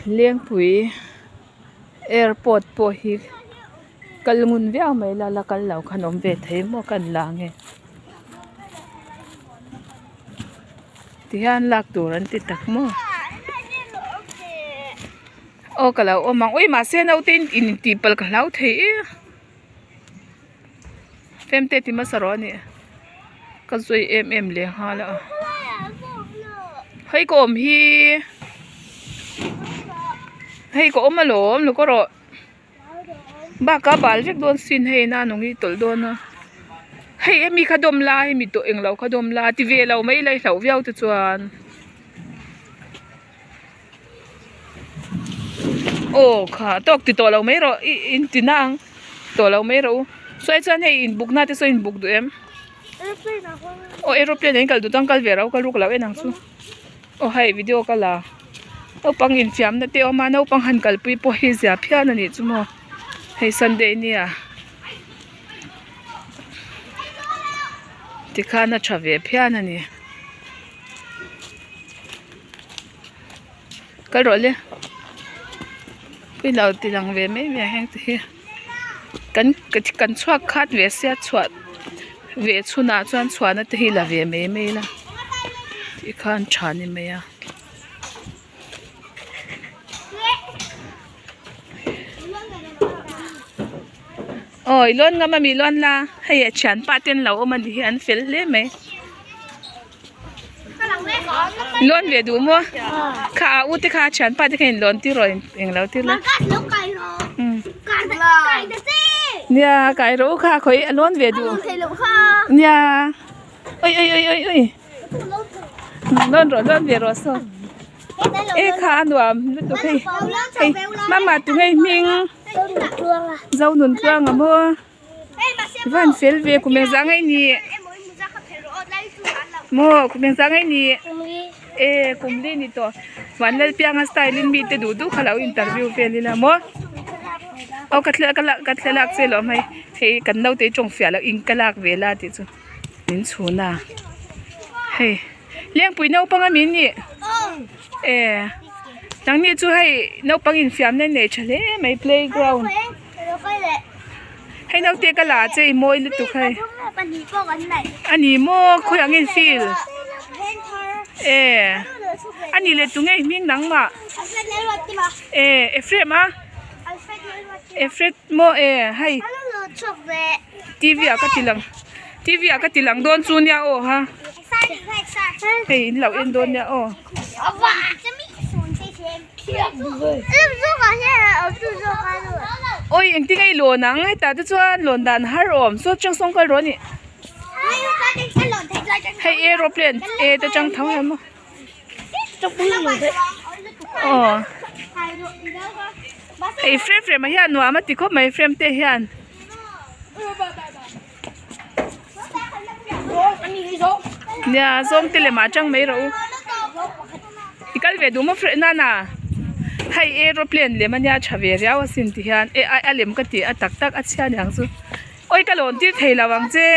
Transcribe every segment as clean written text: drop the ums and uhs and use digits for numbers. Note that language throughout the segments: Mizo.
Lengpui airport pawh hi kal ngun viau mai la la kal lo khan awm ve thei maw ka han la ange tihian lak tur an ti tak maw aw ka lo awm ang ui mahse naute in intih palh ka hlau thei e. Femte ti hmasa rawh a nih ka zui em em leh nghal a hei ka awm hi hei ka awm alawm lu ka rawh bakah bal vek dawn sin hei na nung hi tawlh dawn a hei hemi kha dawm la hemi tawh englo kha dawm la ti ve lo mai la i hlauh viau te chuan. Aw kha tawk ti tawh lo mai rawh i in ti na ang tawh lo mai rawh u sawi chuan hei in buk na te saw in buk duh em aw aeroplane ah in kal duh chuan kal ve rawh u ka ruk loh en ang chu aw hei video ka la naupang infiam na te a awm a naupang han kalpui pawh hi zia phian a nih chu maw hei sunday nia tikhan a tha ve phian a ni. Kal rawh le pui lo ti lang ve mai mai a heng te hi kan kan chhuak khat ve sia chhuah ve chhunah chuan chhuahna te hi la ve mai mai ila tikhan tha ni mai a. Aw i lawn ngam ami lawn la hei a thianpa te an lo awm a ni hi an fel hle mai. Lawn ve duh maw? Kha a u te kha a thianpa te kha in lawn tir rawh eng lo tir la. Nia kai rawh u kha khawi a lawn ve duh. Nia oi oi oi oi oi lawn rawh lawn ve rawh saw. E kha a nuam lutuk hei hei mama tunge hming Zonuntluanga maw. Van fel ve kum engzah nge ni maw kum engzah nge ni e kum li ni tawh van lalpianga style in mite duh duh kha lo interview vel ila maw aw ka thla ka lak ka thlalak che lawm hei hei kan naute hi tawng fiah loh in ka lak ve la tih chu min chhun a hei lengpui naupang ami an nih e nangni chu hei naupang infiamna in nei tha hle mai playground. Hei naute ka la che i mawi lutuk hei. Ani maw khawi ang in feel. E ani le tunge i hming nangmah. E Ephraim a. Ephraim maw e hei. TV ah ka ti lang TV ah ka ti lang dawn chu nia aw ha. Hei in lo en dawn nia aw. Oi engtin nge i lawn ang hetah te chuan lawn dan har awm saw chang sawng kal rawh a ni hei aeroplane e te chang tho em aw aw hei frame frame ah hian nuam a ti khawp mai frame te hian. Nia zawng te lemah atang mai rawh u i kal ve duh maw fre nana hei aeroplane lem ania tha ve riau asin ti hian e a lem ka tih a tak tak a chhia niang chu awi ka lawn tir thei lo ang che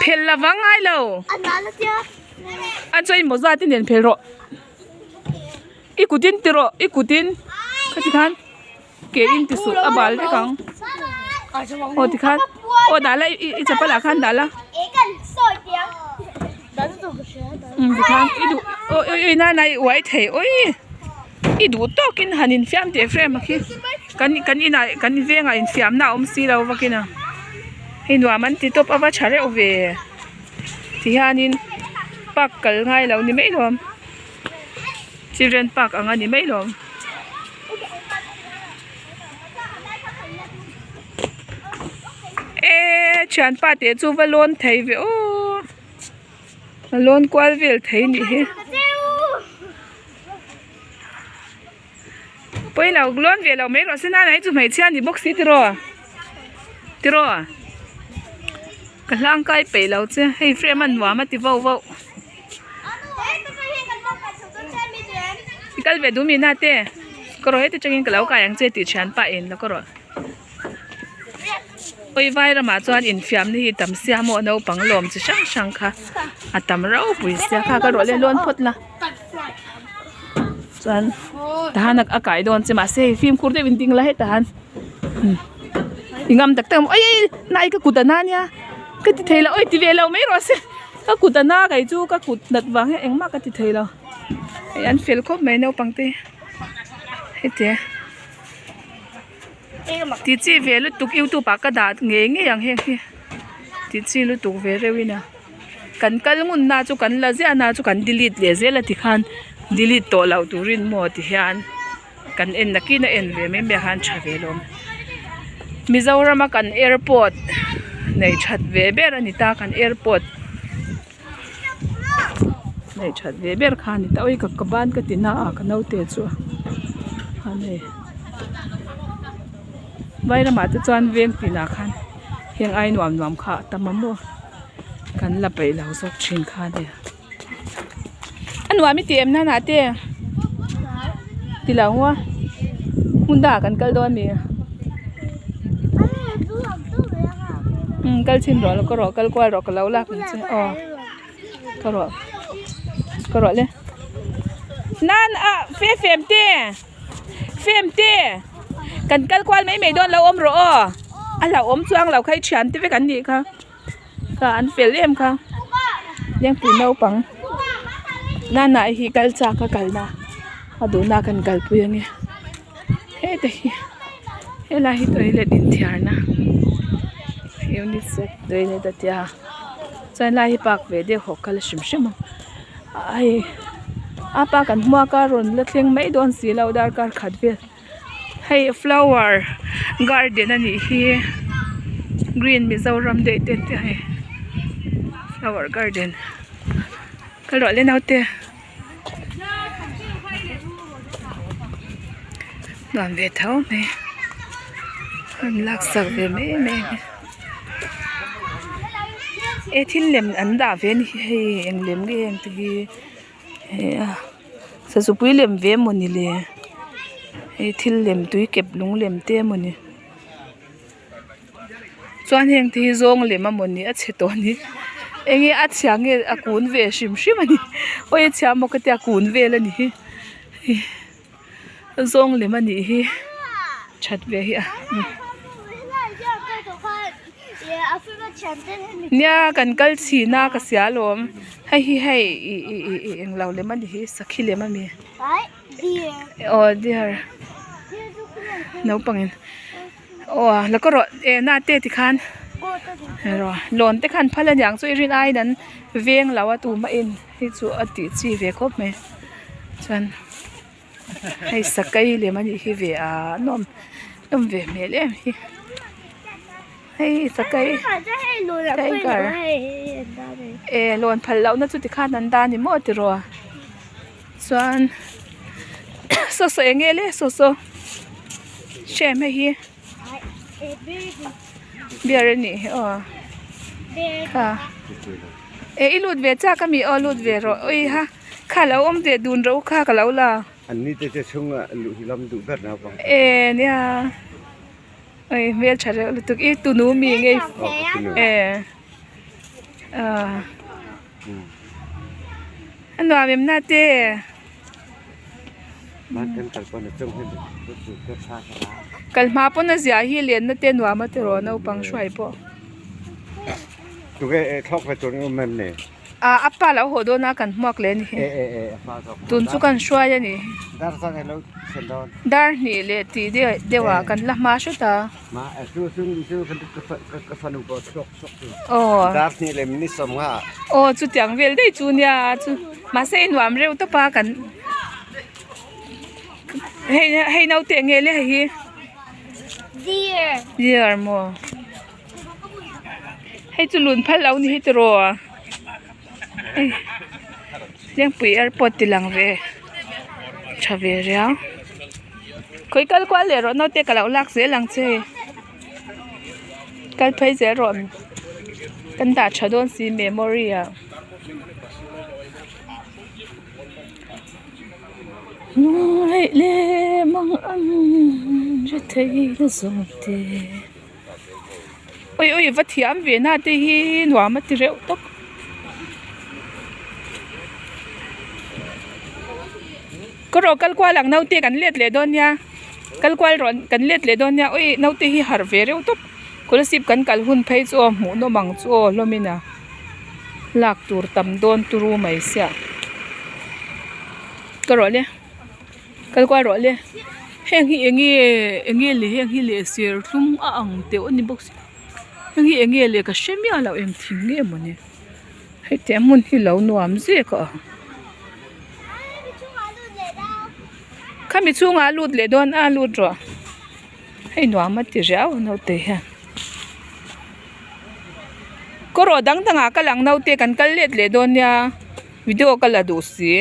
phel lo vang ngai lo a chawi mawza te nen phel rawh i kut in ti rawh i kut in khati khan. Ke in ti suh a bal vek ang aw tikhan aw dah la i chapal ah khan dah la umm tikhan i duh aw oi oi nana i uai thei oi i duh tawkin han infiam teh frame a khi kan kan inah kan vengah infiamna a awm si lo vakin a hei nuam an ti tawp a va tha reuh ve tihianin park kal ngai lo ni mai lawm children park ang a ni mai lawm. Eee thianpa teh chu va lawn thei ve aw a lawn kual vel thei nih hi pawilo lawn ve lo mai rawh se nana hi chu hmeichhia a ni bawk si tiraw tiraw ka hlangkai peih lo che hei frame a nuam a ti vauh vauh. I kal ve duh mi na te ka rawh heti tangin ka lo kai ang che tih thian pah in la ka rawh awi vai ramah chuan infiamna hi tam sia maw naupang lawm chi hrang hrang kha a tam ropui sia kha ka rawh le lawn phawt la. Chuan tahan a kai dawn che mahse hei fimkhur deuhin ding la hetah han i ngam tak tak a maw awi nai ka kut a na nia ka ti thei lo awi ti ve lo mai rawh se ka kut a na kei chu ka kut nat vang hian engmah ka ti thei lo hei an fel khawp mai naupang te heti ti chi ve lutuk youtube ah ka dah ngei ngei ang heng hi ti chi lutuk ve reuh in a kan kal ngun na chu kan la ziah na chu kan delete leh zel a tikhan delete tawh loh turin maw tihian kan en nakin a en ve mai mai ah khan tha ve lawm Mizoram a kan airport neih that ve ber a ni ta kan airport neih that ve ber kha a ni ta awi ka ban ka ti na a ka naute chu a ni vai ramah te chuan veng tinah khan heng ai nuam nuam kha a tam a maw kan la peih lo zawk thin kha a nia a nuam i tih em nana te ti lo a hmun dangah kan kal dawn a mi umm kal chhin rawh ka rawh kal kual rawh ka lo lak ang che aw ka rawh ka rawh le nan ah fe fem te fem te kan kal kual mai mai dawn lo awm rawh aw a hlauhawm chuang lo kha i thian te vek an nih kha. Kha an fel em kha lengpui naupang nana hi kal chak a kalna a duhna kan kalpui ange heta hi helai hi toilet inthiarna unicef toilet a tia chuan helai hi park ve deuh hawk kal hrim hrim a hei a park an hmuak a rawn la thleng mai dawn si lo darkar khat vel. Hei flower garden a nih hi green mizoram daih te an ti a hei flower garden kal rawh le naute nuam ve tho mai an laksak ve mai mai a ni e thil lem an dah ve a ni hi hei eng lem nge heng te hi. Hei a sazupui lem ve mawni le hei thil lem tui kep lung lem te mawni chuan heng te hi zawng lem a mawni a chhe tawh a ni enge a chhia nge a kun ve hrim hrim a ni awi a chhia maw ka tia kun vel a ni hi zawng lem a nih hi that ve hi a nia kan kal chhin a ka sia alawm hei hi hei ih ih ih ih englo lem a ni hi sakhi lem a mi aw deer naupangin aw la ka rawh eh na te tikhan rawh lawn te khan phal aniang chu i rin aiin an veng lo a tumah in hei chu a tih chi ve khawp mai chuan hei sakei lem anih hi ve a nawm nawm ve hmel em hi hei sakei tiger eh lawn phal loh na chu tikhan an dah a ni maw tiraw chuan saw saw eng nge le saw saw hrem hei hi bear a nih hi aw kha eh i lut ve chak ami aw lut ve rawh ui ha kha lo awm ve dun rawh u kha ka lo la. An ni te chu chhunga luh hi lam duh ber naupang. Eh nia oi hmel tha reuh lutuk i tunu mi ngei eh ah. A nuam em na te. Kal hma pawn a ziah hi lenna te nuam a tiraw naupang hruai pawh. Ah a pa lo haw dawn a kan hmuak leh a ni hi. Tun chu kan hruai a ni. Dar hnih leh tih deuh ah kan la hma hret a. Aw. Aw chutiang vel daih chu nia chu mahse i nuam reuh tawp a kan hei hei naute eng nge le hei hi Deer. Deer maw hei chu lun phal lo ni hi tiraw hei Lengpui airport ti lang ve tha ve riau khawi kal kual leh rawh naute ka lo lak zel ang che. Kal phei zel rawh kan dah tha dawn si memory ah lungngaih leh mang ang hre thei la zawng te awi awi va thiam ve na te hi nuam a ti reuh tawp. Ka rawh kal kual ang naute kan let leh dawn nia kal kual rawh kan let leh dawn nia awi naute hi harh ve reuh tawp Kolasib kan kal hun phei chu aw hmuh nawm ang chu aw hlawm in a lak tur tam dawn turu mai sia ka rawh le kal kual rawh le heng hi eng nge eng nge le heng hi le serthlum a ang teuh a ni bawk sia heng hi eng nge le ka hre miah loh eng thing nge mawni. Hetiang hmun hi lo nuam zek a khami chhungah a lut leh dawn a lut rawh hei nuam a ti riau a naute hian kaw rawh dang dangah kal ang naute kan kal let leh dawn nia video ka la duh si.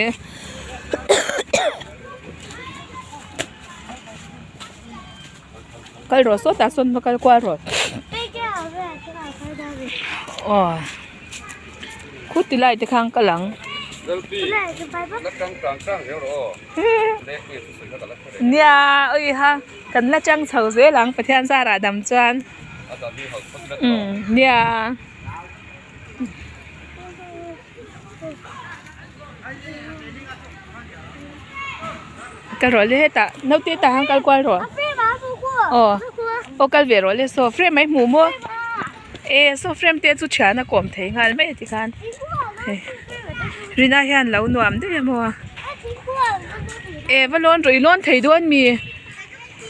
Kal rawh sawtah sawn va kal kual rawh aw khu ti lai te khan kal ang nia ui ha kan la chang chho zel ang Pathian zarah dam chuan umm nia. Kal rawh le hetah naute tah hian kal kual rawh aw aw kal ve rawh le saw frame a i hmuh maw e saw frame te chu thian a kawm thei nghal mai a tikhan hei rina hian lo nuam daih a maw e va lawn rawh i lawn thei dawn mi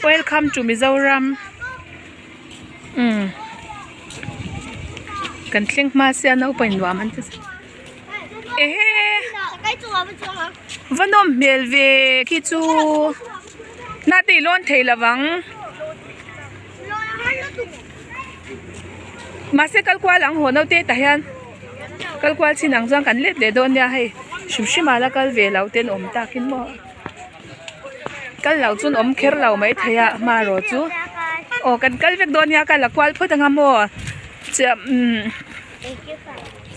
welcome to Mizoram. Umm kan thleng hma sia naupang nuam an ti ehe va nawm hmel ve khi chu nate i lawn thei lovang mahse kal kual ang haw naute tah hian kal kual chin ang chuan kan let leh dawn nia hei hrim hrim ah la kal ve lo ten awm takin maw. Kal lo chuan awm kher lo mai thei a hmarawh chu aw kan kal vek dawn nia ka la kual phawt anga maw chiah umm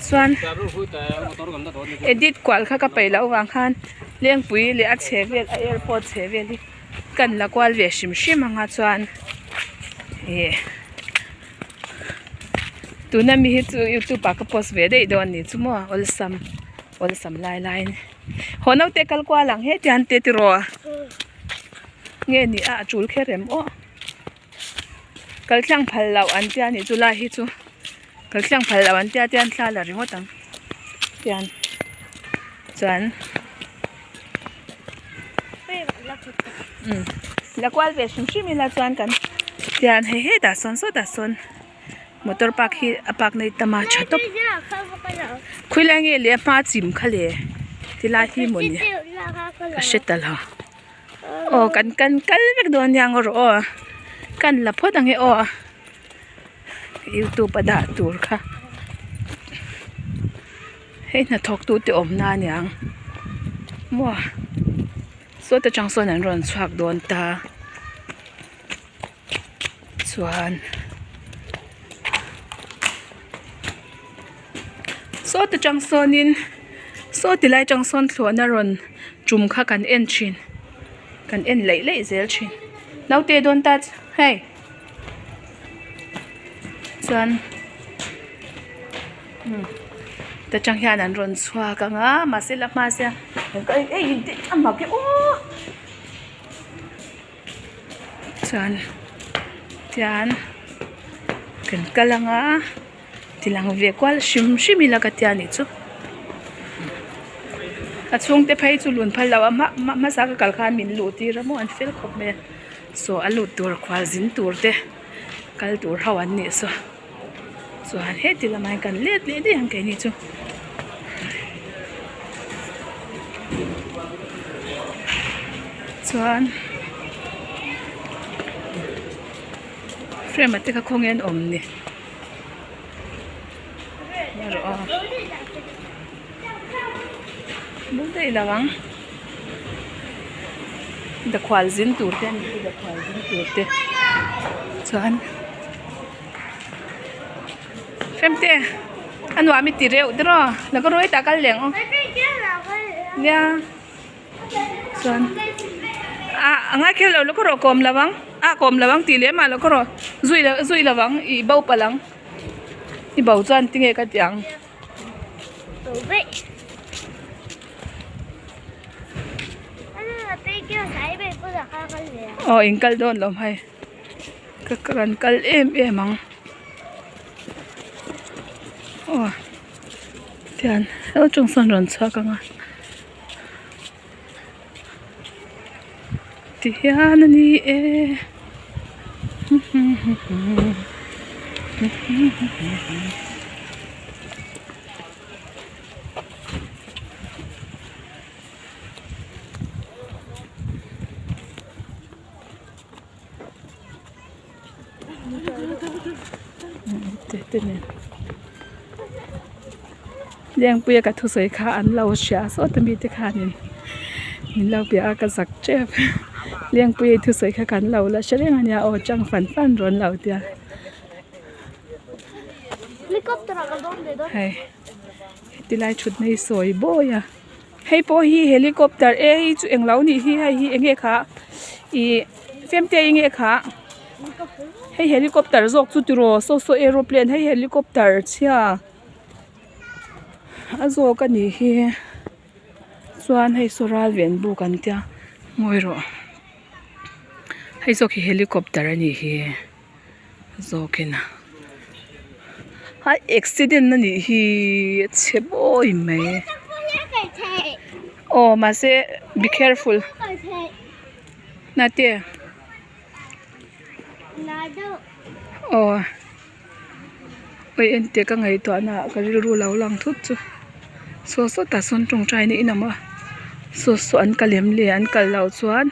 chuan edit kual kha ka peih loh avang khan lengpui leh a chhe vel a airport chhe vel hi kan la kual ve hrim hrim anga chuan ih tuna mi hi chu youtube ah ka post ve daih dawn a ni chu maw awlsam awlsam lai lai a ni. Haw naute kal kual ang he tian te tiraw nge ni a a tul kher em aw kal tlang phal loh an tia nih chu lai hi chu kal tlang phal loh an tia tian thla la ringawt ang tian chuan umm la kual ve hrim hrim ila chuan kan tian hei hetah sawn sawtah sawn. Motor park hi a park na hi tam a tha tawp khawilai nge leh a hma chim kha le tilai hi mawni ka hre ta lo aw kan kan kal vek dawn nia ngaw rawh aw kan la phawt ang e aw youtube a dah tur kha hei hnathawk tu te awm na aniang maw sawta tang sawn an rawn chhuak dawn ta. Chuan saw te tang sawnin saw ti lai tang sawn thlawhna rawn tum kha kan en thin kan en laih laih zel thin naute don't touch hey chuan umm ta tang hian an rawn chhuak ang a mahse la hma sia a mak e aw. Chuan tian kan kal anga tilang ve kual hrim hrim ila ka tia nih chu a chhungte phei chu lun phal lo a hma hmasa ka kal khan min luh tir a maw an fel khawp mai a saw a lut tur khual zin tur te kal tur ho an nih saw chuan heti lamah hian kan let leh daih ang keini chu. Chuan frame ah te kha khawnge an awm ni erawh a bul daih lo ang dakhual zin tur te a ni chu dakhual zin tur te chuan. Hremte a nuam i ti reuh tiraw la ka ruai tah kal leh ang aw nia chuan ah a ngai kher lo la ka rawh kawm lo ang a kawm lo ang tih leh mah la ka rawh zui lo zui lo ang ih bo palh ang i bo chuan tinge ka ti ang. Aw in kal dawn lo hei ka kan kal em em ang aw tian hel chung sawn rawn chhuak ang a ti hian a ni e. Lengpuia ka thusawi kha an lo hria sawt a mite khanin min lo bia a ka zak tep Lengpuia thusawi kha kan lo la hre reng ania aw chang fan fan rawn lo tia hei tilai thutna hi sawi bawi a. Hei pawh hi helicopter e hei chu englo nih hi hei hi enge kha ih femte enge kha hei helicopter zawk chu tiraw saw saw aeroplane hei helicopter chhia a zawk a nih hi chuan hei saw ral ven buk an tia ngawi rawh hei zawk hi helicopter a nih hi. Zawkin a a accident a nih hi a chhe bawi mai aw mahse be careful nate aw oi enteh ka ngaihtuah na ah ka rilru lo lang thut chu saw saw tah sawn tawngtai na in a awm a saw saw an kal em le an kal loh chuan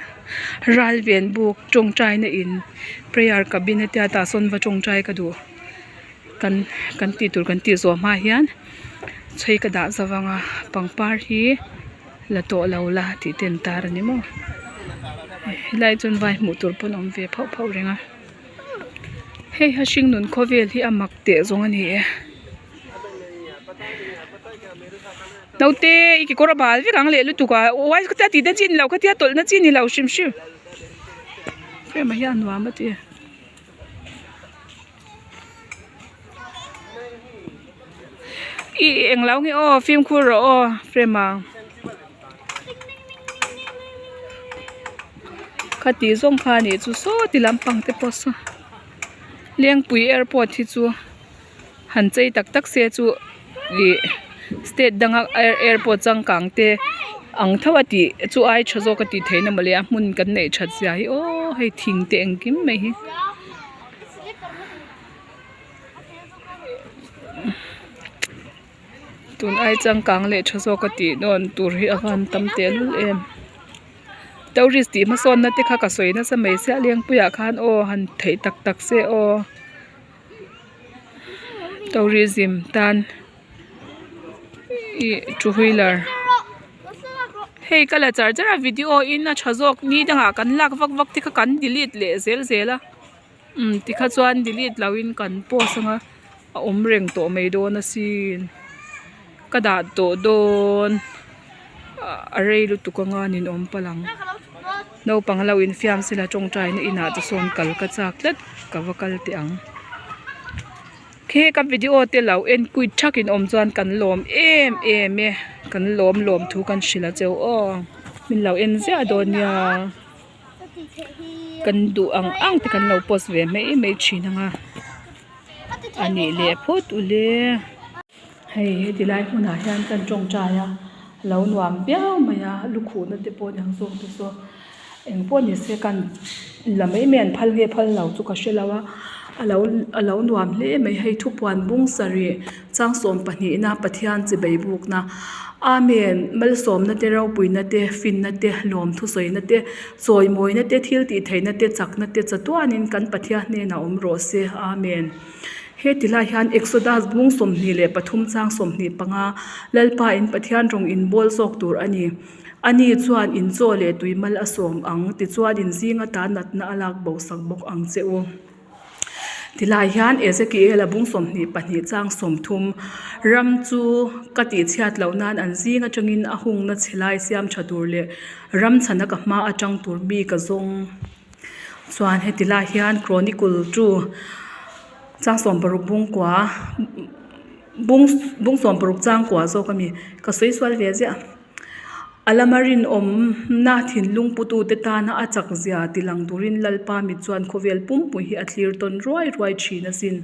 ral ven buk tawngtai na in prayer cabin a tia tah sawn va tawngtai ka duh kan kan tih tur kan tih zawh hma hian chhei ka dah zo vang a pangpar hi la tawh lo la tih te an tar a ni maw helai chuan vai hmuh tur pawn a awm ve phauh phauh reng a hei a hringnun khawvel hi a mak teh zawng a ni e. Naute i kekawr a bal vek ang leh lutuk a uai khatia tih na chi ni lo khatia tawlh na chi ni lo hrim hrim frame ah hian a nuam a ti. I englo nge aw fimkhur rawh aw frame ah khati zawng kha anih chu saw ti lampang te pawh saw Lengpui airport hi chu. Han chei tak tak se chu ih state danga airport changkang te ang tho a tih chu ai tha zawk a tih theih na mawle a hmun kan neih that zia hi aw hei thing te engkim mai hi. Tun ai changkang leh tha zawk a tih dawn tur hi a van tam tehlul em tourist tih hmasawnna te kha ka sawi nasa mai sia lengpuiah khan aw han theih tak tak se aw. Tourism tan ih two wheeler hei ka la char char a video in a tha zawk ni dangah kan lak vak vak te kha kan delete leh zel zel a umm tikha chuan delete lo in kan post anga a awm reng tawh mai dawn asin ka dah tawh dawn a rei lutuk anga ninawm palh ang. Naupang lo infiam sela tawngtaina inah te sawn kal ka chak tlat ka va kal teh ang. Khi ka video te lo en kuit thak in awm chuan kan lawm em em e kan lawm lawm thu kan hrilh a cheu aw min lo en ziah dawn nia kan duh ang ang te kan lo post ve mai mai thin ang a a nih leh phawt ule. Hei heti lai hmunah hian kan tawngtai a lo nuam viau mai a lukhuhna te pawh dang zawk te chu eng pawh ni se kan la mai mai an phal nge phal lo chu ka hre lo a a lo a lo nuam hle mai hei thupuan bung sarih chang sawm pahnihna Pathian chi bei bukna Amen malsawmna te ropuina te finna te lawm thusawina te chawimawina te thil tih theihna te chakna te chatuanin kan Pathian hnenah awm rawh se Amen. He ti lai hian Exodus bung 23 chang 25 Lalpa in Pathian rawng in bawl zawk tur a ni. Ani chuan in chaw leh tui mal a sawm ang, tichuan in zing ata natna a lak bo sak bawk ang che u. Ti lai hian Ezekiel a bung 22 chang 30 Ram chu ka tihchhiat loh nan an zing atangin a hungna chhe lai siam tha tur leh ram chhana ka hma atang tur mi ka zawng. Chuan heti lai hian chronicle two chang 60 bung kua bung bung 60 chang kua zawk a mi ka sawi sual ve ziah. A lama rinawmna thinlung putute tana a chak zia tilang turin Lalpa mit chuan khawvel pumpui hi a thlir tawn ruai ruai thin asin.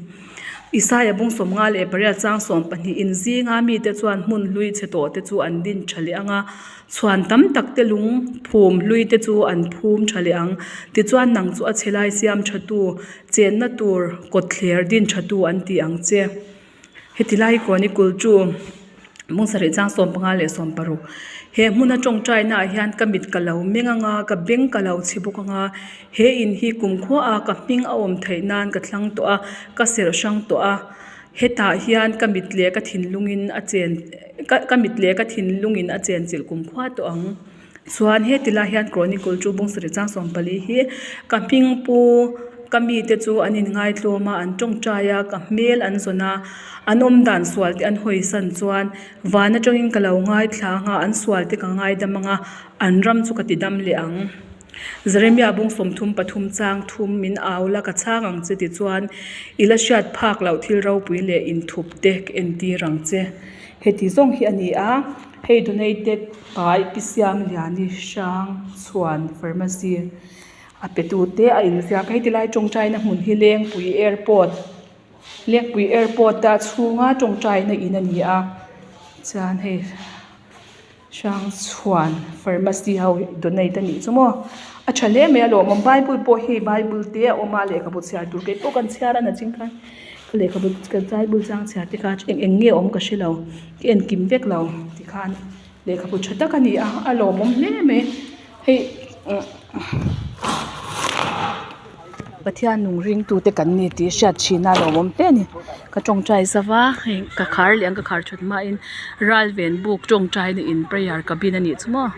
Isaia bung 50 leh pariat chang 12 in zinga mite chuan hmun hlui chhe tawh te chu an din tha leh ang a, chhuan tam tak te lung phum hlui te chu an phum tha leh ang. Tichuan nang chu a chhe lai siam tha tu, chenna tur kawtthler din tha tu an ti ang che. Heti lai Chronicle chu mung sarih chang 15 leh 16 he hmuna tawngtaina ah hian ka mit ka lo meng anga ka beng ka lo chhi bawk anga he in hi kumkhua a ka hming a awm theih nan ka thlang tawh a ka serh hrang tawh a hetah hian ka mit leh ka thinlungin a chen ka mit leh ka thinlungin a chenchilh kumkhua tawh ang. Chuan heti lai hian Chronicle chu bung sarih chang 14 hi ka hming pu ka mite chu an inngaitlawm a an tawngtai a ka hmel an zawn a an awm dan sual te an hawi san chuan van atangin ka lo ngaithla ang a an sual te ka ngaidam ang a an ram chu ka ti dam leh ang. Jeremia bung 33 chang thum min au la ka chhang ang che tichuan i la hriat phak loh thil ropui leh inthup te ka entir ang che. Heti zawng hi a ni a hei donated by Pi Siamliani Hrang Chhuan Pharmacy a pe tu te a inziak a heti lai tawngtaina hmun hi Lengpui Airport Lengpui Airport a chhunga tawngtaina in a ni a chuan hei Hrang Chhuan Pharmacy ho donate a nih chu maw a tha hle mai a lawmawm bible pawh hi bible te a awm a lehkhabu chhiar tur keipawh kan chhiar a naching khan ka lehkhabu ka bible chang chhiar te kha eng eng nge awm ka hrelo ka en kim vek lo tikhan lehkhabu tha tak a ni a a lawmawm hle mai hei Pathian nung ringtute kan ni tih hriat thin a lawmawm hle a ni ka tawngtai zova hei ka khar leh ang ka khar that hmain ralven buk tawngtaina in prayer cabin a nih chu maw.